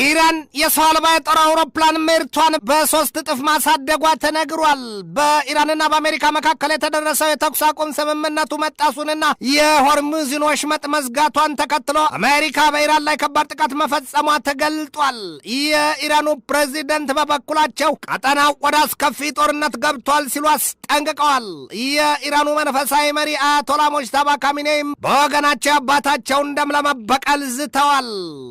ኢራን የሰው አልባ የጦር አውሮፕላን ምርቷን በ3 እጥፍ ማሳደጓ ተነግሯል። በኢራንና በአሜሪካ መካከል የተደረሰው የተኩስ አቁም ስምምነቱ መጣሱንና የሆርሙዝን ወሽመጥ መዝጋቷን ተከትሎ አሜሪካ በኢራን ላይ ከባድ ጥቃት መፈጸሟ ተገልጧል። የኢራኑ ፕሬዚደንት በበኩላቸው ቀጠናው ወደ አስከፊ ጦርነት ገብቷል ሲሉ አስጠንቅቀዋል። የኢራኑ መንፈሳዊ መሪ አያቶላ ሞጅታባ ካሚኔይም በወገናቸው አባታቸውን ደም ለመበቀል ዝተዋል።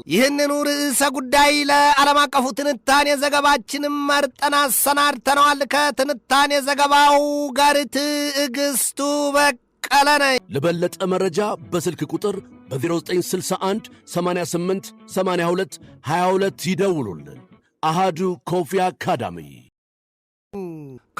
ይህንኑ ርዕሰ ጉዳይ ለዓለም አቀፉ ትንታኔ ዘገባችን መርጠን አሰናድተነዋል። ከትንታኔ ዘገባው ጋር ትዕግስቱ በቀለ ነኝ። ለበለጠ መረጃ በስልክ ቁጥር በ0961 88 82 22 ይደውሉልን። አሃዱ Coffee Academy።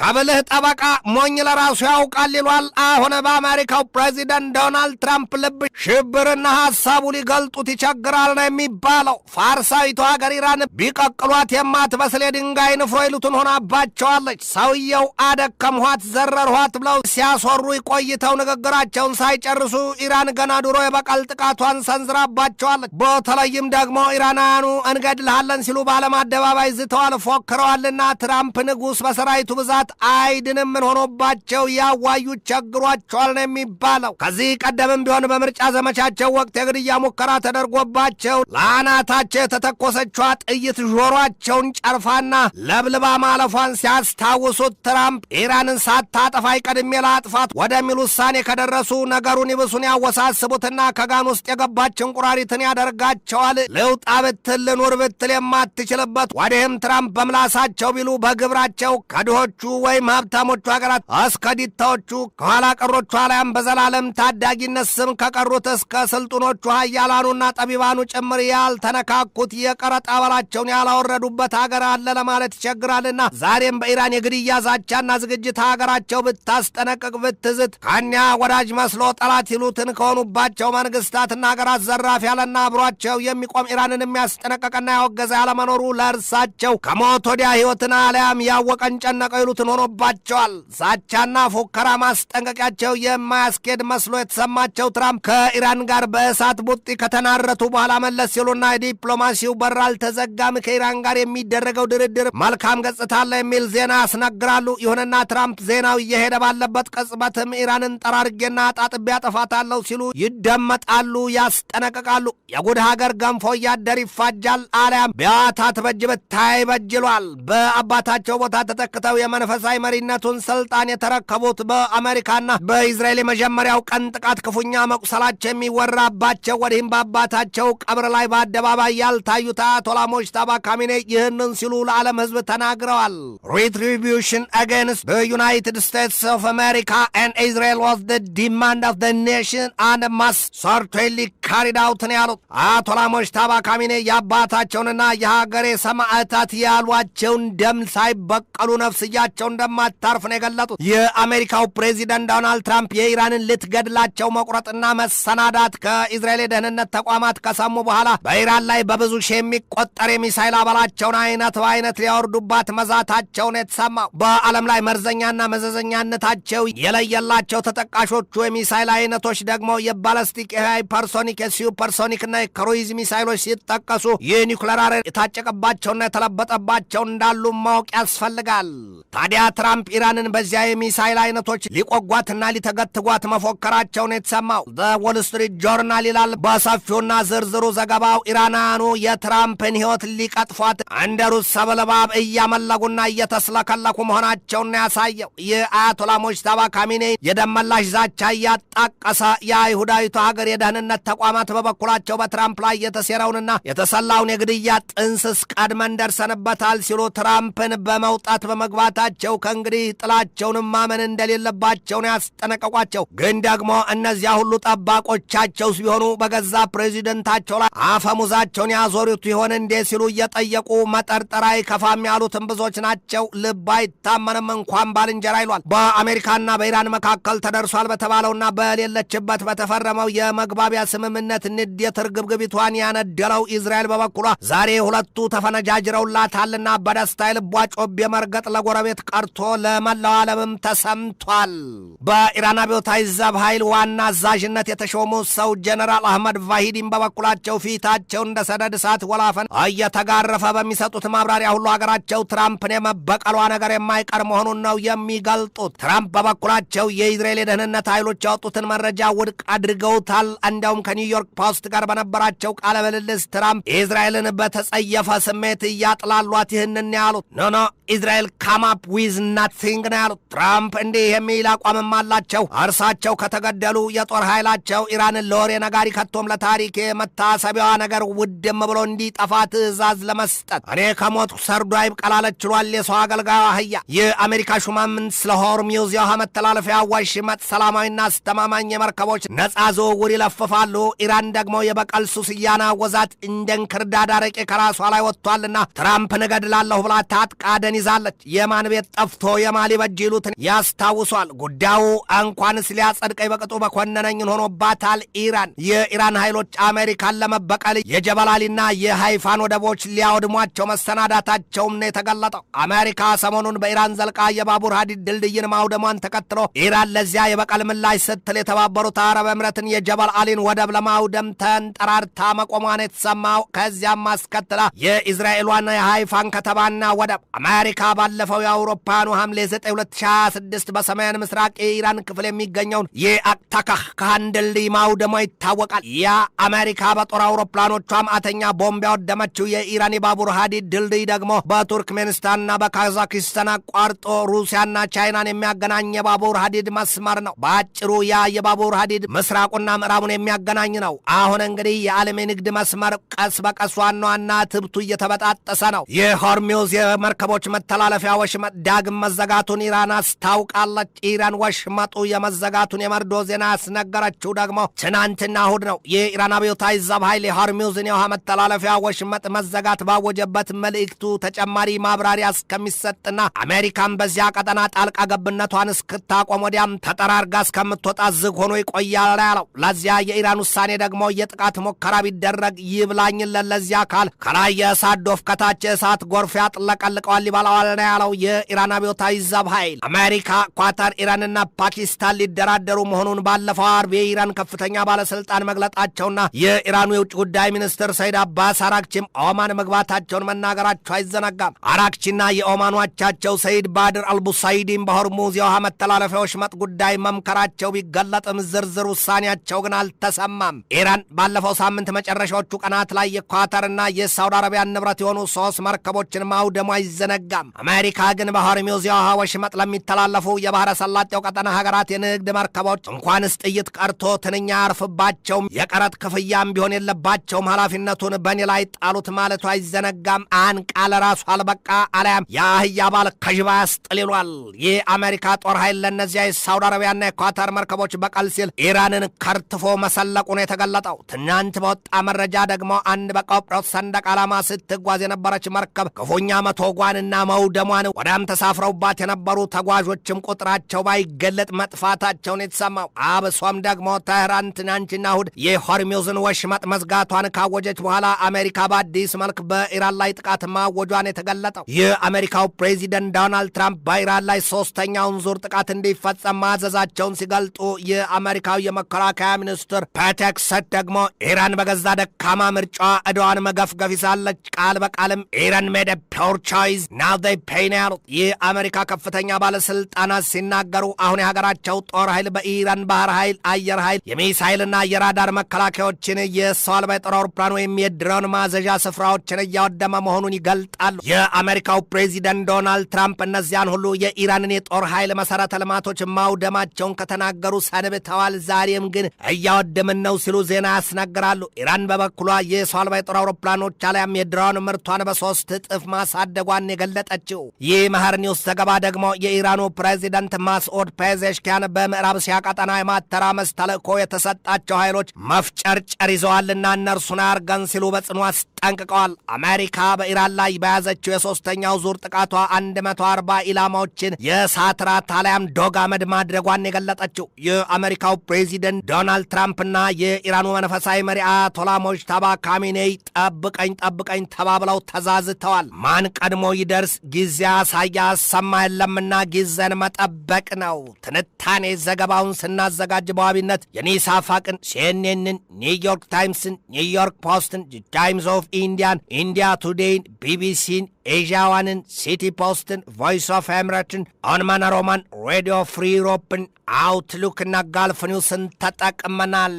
ከብልህ ጠበቃ ሞኝ ለራሱ ያውቃል ይሏል። አሁን በአሜሪካው ፕሬዚደንት ዶናልድ ትራምፕ ልብ ሽብርና ሐሳቡ ሊገልጡት ይቸግራል ነው የሚባለው። ፋርሳዊቱ ሀገር ኢራን ቢቀቅሏት የማትበስል የድንጋይ ንፍሮ ይሉትን ሆናባቸዋለች። ሰውየው አደከምኋት፣ ዘረርኋት ብለው ሲያስወሩ ቆይተው ንግግራቸውን ሳይጨርሱ ኢራን ገና ድሮ የበቀል ጥቃቷን ሰንዝራባቸዋለች። በተለይም ደግሞ ኢራናውያኑ እንገድልሃለን ሲሉ በዓለም አደባባይ ዝተዋል፣ ፎክረዋልና ትራምፕ ንጉሥ በሰራዊቱ ብዛት አይድንም ምን ሆኖባቸው ያዋዩ ቸግሯቸዋል ነው የሚባለው። ከዚህ ቀደምም ቢሆን በምርጫ ዘመቻቸው ወቅት የግድያ ሙከራ ተደርጎባቸው ለአናታቸው የተተኮሰችዋ ጥይት ጆሯቸውን ጨርፋና ለብልባ ማለፏን ሲያስታውሱት ትራምፕ ኢራንን ሳታጠፋኝ ቀድሜ ላጥፋት ወደሚል ውሳኔ ከደረሱ ነገሩን ይብሱን ያወሳስቡትና ከጋን ውስጥ የገባች እንቁራሪትን ያደርጋቸዋል። ልውጣ ብትል ልኑር ብትል የማትችልበት ወዲህም ትራምፕ በምላሳቸው ቢሉ በግብራቸው ከድሆቹ ወይም ሀብታሞቹ ሀገራት እስከ ዲታዎቹ፣ ከኋላ ቀሮቹ አልያም በዘላለም ታዳጊነት ስም ከቀሩት እስከ ስልጡኖቹ ሀያላኑና ጠቢባኑ ጭምር ያልተነካኩት፣ የቀረጥ አበላቸውን ያላወረዱበት ሀገር አለ ለማለት ይቸግራልና ዛሬም በኢራን የግድያ ዛቻና ዝግጅት ሀገራቸው ብታስጠነቅቅ ብትዝት ከእኒያ ወዳጅ መስሎ ጠላት ይሉትን ከሆኑባቸው መንግስታትና ሀገራት ዘራፍ ያለና አብሯቸው የሚቆም ኢራንን የሚያስጠነቀቅና ያወገዘ ያለመኖሩ ለእርሳቸው ከሞት ወዲያ ሕይወትን አልያም ያወቀን ጨነቀው ይሉትን ሆኖባቸዋል። ዛቻና ፉከራ ማስጠንቀቂያቸው የማያስኬድ መስሎ የተሰማቸው ትራምፕ ከኢራን ጋር በእሳት ቡጢ ከተናረቱ በኋላ መለስ ሲሉና የዲፕሎማሲው በር አልተዘጋም፣ ከኢራን ጋር የሚደረገው ድርድር መልካም ገጽታ አለ የሚል ዜና ያስነግራሉ። ይሁንና ትራምፕ ዜናው እየሄደ ባለበት ቅጽበትም ኢራንን ጠራርጌና አጣጥቤ አጠፋታለሁ ሲሉ ይደመጣሉ፣ ያስጠነቅቃሉ። የጉድ ሀገር ገንፎ እያደር ይፋጃል፣ አሊያም ቢያታት በጅ ብታይ በጅሏል። በአባታቸው ቦታ ተተክተው የመንፈሳዊ መሪነቱን ስልጣን የተረከቡት፣ በአሜሪካና በኢዝራኤል የመጀመሪያው ቀን ጥቃት ክፉኛ መቁሰላቸው የሚወራባቸው፣ ወዲህም በአባታቸው ቀብር ላይ በአደባባይ ያልታዩት አያቶላ ሞጅታባ ካሚኔ ይህንን ሲሉ ለዓለም ሕዝብ ተናግረዋል። "Retribution against the United States of America and Israel was the demand of the nation and must certainly carried out" ነው ያሉት። አያቶላ ሞጅታባ ካሚኔ የአባታቸውንና የሀገሬ ሰማዕታት ያሏቸውን ደም ሳይበቀሉ ነፍስያቸው እንደማታርፍ ነው የገለጡት። የአሜሪካው ፕሬዚደንት ዶናልድ ትራምፕ የኢራንን ልትገድላቸው መቁረጥና መሰናዳት ከኢዝራኤል የደህንነት ተቋማት ከሰሙ በኋላ በኢራን ላይ በብዙ ሺህ የሚቆጠር የሚሳይል አበላቸውን አይነት በአይነት ሊያወርዱባት መዛታቸውን የተሰማው፣ በዓለም ላይ መርዘኛና መዘዘኛነታቸው የለየላቸው ተጠቃሾቹ የሚሳይል አይነቶች ደግሞ የባለስቲክ፣ የሃይፐርሶኒክ፣ የሱፐርሶኒክ እና የክሩይዝ ሚሳይሎች ሲጠቀሱ የኒውክለር አረር የታጨቀባቸውና የተለበጠባቸው እንዳሉ ማወቅ ያስፈልጋል። ታዲያ ትራምፕ ኢራንን በዚያ የሚሳይል አይነቶች ሊቆጓትና ሊተገትጓት መፎከራቸውን የተሰማው፣ The Wall Street Journal ይላል በሰፊውና ዝርዝሩ ዘገባው፣ ኢራናኑ የትራምፕን ሕይወት ሊቀጥፏት እንደ ሩዝ ሰብል እባብ እያመለጉና እየተስለከለኩ መሆናቸውን ያሳየው። የአያቶላ ሞጅታባ ካሚኔ የደመላሽ ዛቻ እያጣቀሰ የአይሁዳዊቱ ሀገር የደህንነት ተቋማት በበኩላቸው በትራምፕ ላይ የተሴረውንና የተሰላውን የግድያ ጥንስስ ቀድመን ደርሰንበታል ሲሉ ትራምፕን በመውጣት በመግባታቸው ከእንግዲህ ጥላቸውንም ማመን እንደሌለባቸው ነው ያስጠነቀቋቸው። ግን ደግሞ እነዚያ ሁሉ ጠባቆቻቸው ሲሆኑ በገዛ ፕሬዚደንታቸው ላይ አፈሙዛቸውን ያዞሩት ይሆን እንዴ ሲሉ እየጠየቁ መጠርጠር አይከፋም ያሉትም ብዙዎች ናቸው። ልብ አይታመንም እንኳን ባልንጀራ ይሏል። በአሜሪካና በኢራን መካከል ተደርሷል በተባለውና በሌለችበት በተፈረመው የመግባቢያ ስምምነት ስምምነት ንዴት እርግብግቢቷን ያነደለው ኢዝራኤል በበኩሏ ዛሬ ሁለቱ ተፈነጃጅረውላታልና በደስታ የልቧ ጮቤ መርገጥ ለጎረቤት ቀርቶ ለመላው ዓለምም ተሰምቷል። በኢራን አብዮታዊ ዘብ ኃይል ዋና አዛዥነት የተሾሙ ሰው ጀነራል አህመድ ቫሂዲን በበኩላቸው ፊታቸው እንደ ሰደድ እሳት ወላፈን እየተጋረፈ በሚሰጡት ማብራሪያ ሁሉ ሀገራቸው ትራምፕን የመበቀሏ ነገር የማይቀር መሆኑን ነው የሚገልጡት። ትራምፕ በበኩላቸው የኢዝራኤል የደህንነት ኃይሎች ያወጡትን መረጃ ውድቅ አድርገውታል። እንዲያውም ከኒውዮርክ ፖስት ጋር በነበራቸው ቃለ ምልልስ ትራምፕ ኢዝራኤልን በተጸየፈ ስሜት እያጥላሏት ይህንን ያሉት፣ "No, no, Israel come up with nothing" ነው ያሉት። ትራምፕ እንዲህ የሚል አቋምም አላቸው። እርሳቸው ከተገደሉ የጦር ኃይላቸው ኢራንን ለወሬ ነጋሪ ከቶም ለታሪክ የመታሰቢያዋ ነገር ውድም ብሎ እንዲጠፋ ትዕዛዝ ለመስጠት፣ እኔ ከሞትኩ ሰርዶ አይብቀል አለች ይሏል የሰው አገልጋዩ አህያ። የአሜሪካ ሹማምንት ስለ ሆርሚውዝ የውሃ መተላለፊያ ወሽመጥ ሰላማዊና አስተማማኝ የመርከቦች ነፃ ዝውውር ይለፍፋሉ። ኢራን ደግሞ የበቀል ሱስ እያናወዛት እንደ እንክርዳድ አረቄ ከራሷ ላይ ወጥቷልና ትራምፕን እገድላለሁ ብላ ታጥቃ ደን ይዛለች። የማን ቤት ጠፍቶ የማን ሊበጅ ይሉትን ያስታውሷል። ጉዳዩ እንኳንስ ሊያጸድቀኝ በቅጡ በኮነነኝን ሆኖባታል ኢራን። የኢራን ኃይሎች አሜሪካን ለመበቀል የጀበላሊና የሃይፋን ወደቦች ሊያወድሟቸው መሰናዳታቸውም ነው የተገለጠው። አሜሪካ ሰሞኑን በኢራን ዘልቃ የባቡር ሀዲድ ድልድይን ማውደሟን ተከትሎ ኢራን ለዚያ የበቀል ምላሽ ስትል የተባበሩት አረብ ኤምሬትን የጀበል አሊን ወደብ ለማውደም ተንጠራርታ መቆሟን የተሰማው፣ ከዚያም አስከትላ የኢዝራኤሏን የሃይፋን ከተማና ወደብ። አሜሪካ ባለፈው የአውሮፓውያኑ ሐምሌ 9 2026 በሰሜን ምስራቅ የኢራን ክፍል የሚገኘውን የአክታካህ ካህን ድልድይ ማውደሟ ይታወቃል። ያ አሜሪካ በጦር አውሮፕላኖቿ ማዕተኛ ቦምብ ያወደመችው የኢራን የባቡር ሀዲድ ድልድይ ደግሞ በቱርክሜኒስታንና በካዛኪስታን አቋርጦ ሩሲያና ቻይናን የሚያገናኝ የባቡር ሀዲድ መስመር ነው። በአጭሩ ያ የባቡር ሀዲድ ምስራቁና ምዕራቡን የሚያገናኝ ነው። አሁን እንግዲህ የዓለም የንግድ መስመር ቀስ በቀስ ዋና ዋና ትብቱ እየተበጣጠሰ ነው። የሆርሚውዝ የመርከቦች መተላለፊያ ወሽመጥ ዳግም መዘጋቱን ኢራን አስታውቃለች። ኢራን ወሽመጡ የመዘጋቱን የመርዶ ዜና ያስነገረችው ደግሞ ትናንትና እሁድ ነው። የኢራን አብዮታዊ ዘብ ኃይል የሆርሚውዝን የውሃ መተላለፊያ ወሽመጥ መዘጋት ባወጀበት መልእክቱ ተጨማሪ ማብራሪያ እስከሚሰጥና አሜሪካን በዚያ ቀጠና ጣልቃ ገብነቷን እስክታቆም ወዲያም ተጠራርጋ እስከምትወጣ ዝግ ሆኖ ይቆያል ያለው። ለዚያ የኢራን ውሳኔ ደግሞ የጥቃት ሙከራ ቢደረግ ይብላኝለት ለዚያ አካል፣ ከላይ የእሳት ዶፍ ከታች የእሳት ጎርፍ ያጥለቀልቀዋል፣ ይበላዋል ነው ያለው የኢራን አብዮታዊ ዘብ ኃይል። አሜሪካ፣ ኳታር፣ ኢራንና ፓኪስታን ሊደራደሩ መሆኑን ባለፈው አርብ የኢራን ከፍተኛ ባለስልጣን መግለጣቸውና የኢራኑ የውጭ ጉዳይ ሚኒስትር ሰይድ አባስ አራክቺም ኦማን መግባታቸውን መናገራቸው አይዘነጋም። አራክቺና የኦማኑ አቻቸው ሰይድ ባድር አልቡሳይዲን በሆርሙዝ የውሃ መተላለፊያ ወሽመጥ ጉዳይ መምከራቸው ቢገለጥም ዝርዝር ውሳኔያቸው ግን አልተሰማም። ኢራን ባለፈው ሳምንት መጨረሻዎቹ ቀናት ላይ የኳታርና የሳውዲ አረቢያን ንብረት የሆኑ ሶስት መርከቦችን ማውደሟ አይዘነጋም። አሜሪካ ግን በሆርሙዝ የውሃ ወሽመጥ ለሚተላለፉ የባህረ ሰላጤው ቀጠና ሀገራት የንግድ መርከቦች እንኳንስ ጥይት ቀርቶ ትንኛ አያርፍባቸውም፣ የቀረጥ ክፍያም ቢሆን የለባቸውም፣ ኃላፊነቱን በእኔ ላይ ጣሉት ማለቱ አይዘነጋም። አንቃ ለራሱ አልበቃ አለያም የአህያ ባል ከጅባ ያስጥል ይሏል። የአሜሪካ ጦር ኃይል ለእነዚያ የሳውዲ አረቢያና የኳታር መርከቦች በቀል ሲል ኢራንን ከርትፎ መሰለቁ ነው የተገለጠው። ትናንት በወጣ መረጃ ደግሞ አንድ በቆጵሮስ ሰንደቅ ዓላማ ስትጓዝ የነበረች መርከብ ክፉኛ መቶጓንና መውደሟን፣ ወዲያም ተሳፍረውባት የነበሩ ተጓዦችም ቁጥራቸው ባይገለጥ መጥፋታቸውን የተሰማው። አብሶም ደግሞ ቴህራን ትናንትና እሁድ የሆርሚውዝን ወሽመጥ መዝጋቷን ካወጀች በኋላ አሜሪካ በአዲስ መልክ በኢራን ላይ ጥቃት ማወጇን የተገለጠው። የአሜሪካው ፕሬዚደንት ዶናልድ ትራምፕ በኢራን ላይ ሶስተኛውን ዙር ጥቃት እንዲፈጸም ማዘዛቸውን ሲገልጡ፣ የአሜሪካው የመከላከያ ሚኒስትር ፒት ሄግሴት ደግሞ ኢራን በገዛ ደካማ ምርጫ ዕዳዋን መገፍገፍ ይዛለች፣ ቃል በቃልም "Iran made poor choice, now they pay" ነው ያሉት። የአሜሪካ ከፍተኛ ባለስልጣናት ሲናገሩ አሁን የሀገራቸው ጦር ኃይል በኢራን ባህር ኃይል፣ አየር ኃይል፣ የሚሳይልና የራዳር መከላከያዎችን፣ የሰው አልባ የጦር አውሮፕላን ወይም የድሮን ማዘዣ ስፍራዎችን እያወደመ መሆኑን ይገልጣሉ። የአሜሪካው ፕሬዚደንት ዶናልድ ትራምፕ እነዚያን ሁሉ የኢራንን የጦር ኃይል መሰረተ ልማቶች ማውደማቸውን ከተናገሩ ሰንብተዋል። ዛሬም ግን እያወደምን ነው ሲሉ ዜና ያስነግራሉ። ኢራን በበኩሏ የሰው አልባ የጦር አውሮፕላኖች አሊያም የድሮን ምርቷን በ3 እጥፍ ማሳደጓን የገለጠችው። ይህ መህር ኒውስ ዘገባ ደግሞ የኢራኑ ፕሬዚደንት ማስኦድ ፔዜሽኪያን በምዕራብ እስያ ቀጠና የማተራመስ ተልእኮ የተሰጣቸው ኃይሎች መፍጨርጨር ይዘዋልና እነርሱን አያርገን ሲሉ በጽኑ አስጠንቅቀዋል። አሜሪካ በኢራን ላይ በያዘችው የሶስተኛው ዙር ጥቃቷ 140 ኢላማዎችን የእሳት ራት አሊያም ዶግ አመድ ማድረጓን የገለጠችው። የአሜሪካው ፕሬዚደንት ዶናልድ ትራምፕና የኢራኑ መንፈሳዊ መሪ አያቶላ ሞጅታባ ካሚኔይ ጠብቀኝ ጠብቀኝ ተባብለው ተዛዝተዋል። ማን ቀድሞ ይደርስ ጊዜ አሳያ አሰማ የለምና ጊዜን መጠበቅ ነው። ትንታኔ ዘገባውን ስናዘጋጅ በዋቢነት የኒስ አፋቅን፣ ሲኤንኤንን፣ ኒውዮርክ ታይምስን፣ ኒውዮርክ ፖስትን፣ ታይምስ ኦፍ ኢንዲያን፣ ኢንዲያ ቱዴይን፣ ቢቢሲን፣ ኤዥያዋንን፣ ሲቲ ፖስትን፣ ቮይስ ኦፍ ኤምሬትን፣ ኦንማን ሮማን፣ ሬዲዮ ፍሪ ዩሮፕን፣ አውትሉክና ጋልፍ ኒውስን ተጠቅመናል።